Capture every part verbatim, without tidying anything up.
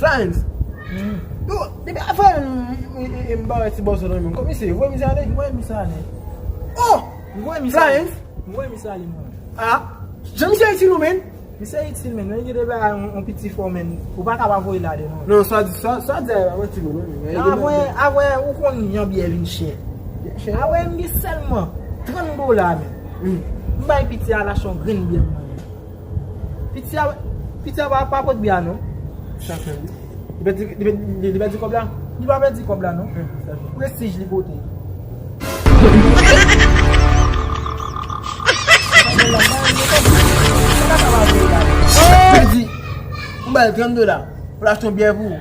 Flyens. Yo, depi afè m ba wè ti bòs nan men. Kòman misye, voye misye ale? Voye misye ale. Oh! Voye misye ale. Flyens. Voye misye ale, mwen. Ah, jan misye itil ou, men? Misye itil, men. Men gen de bagay, yon, yon piti fò, men. Ou pa ka pa voye l ale, non. Non, sa di, sa, sa di a, pa manti, non, men. Avè, avè, ou konn jan byè vin chè. Avè, m gen sèlman trant dola, men. M bay piti a l achte yon grenn byè, mwen. Piti a, piti a pa, pa pot byè a, non. Sa fè li. Li pèdi, li pèdi, li pèdi kòb la? Li pa pèdi kòb la, non. Prestij li pote. Pèdi. Ou ba l trant dola pou l achte yon byè pou ou.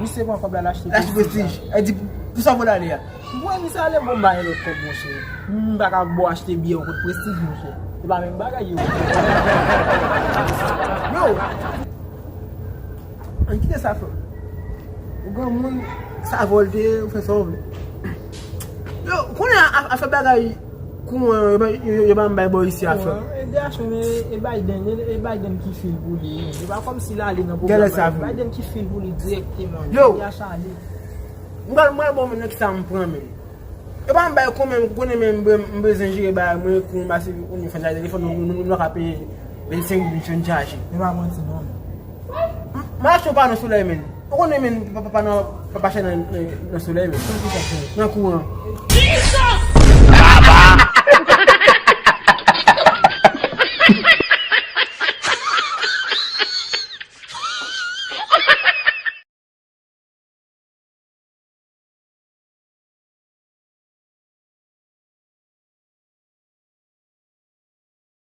Misye pran kòb la, l achte Prestij. L achte Prestij. E di, pou sa vo l ale a. Mwen, misye ale bon bay lòt kòb, monchè. M pa ka bo achte byè ou kot Prestij, monchè. Se pa menm bagay yo. Yo! Ann kite sa, frè. Ou granmoun, sa vòlte, ou fè sa ou vle. Yo, konnen a, a, afè bagay kouran, yo, yo, yo, yo pa m bay bò isi a, frè. E D H, men, e, e Biden, e, e Biden ki fil pou li. E pa kòmsi l ale nan pwogram sa, Biden ki fil pou li dirèkteman. Yo! D H ale. M pral, mwen, bon, men nèg sa m pran, men. E pa m bay kò, men, ou konnen, men, m, m bezwen jere bagay mwen, kou m pase, ou konnen, fè nan telefòn, nou, nou, nou, nou ka peye vennsenk goud pou n chaje. E pa manti, non. M, m achte yon pano solèy, men. Ou konnen, men, pa, pa, pa nan, pa, pa chaje nan, nan, nan solèy, men. Nan kouran.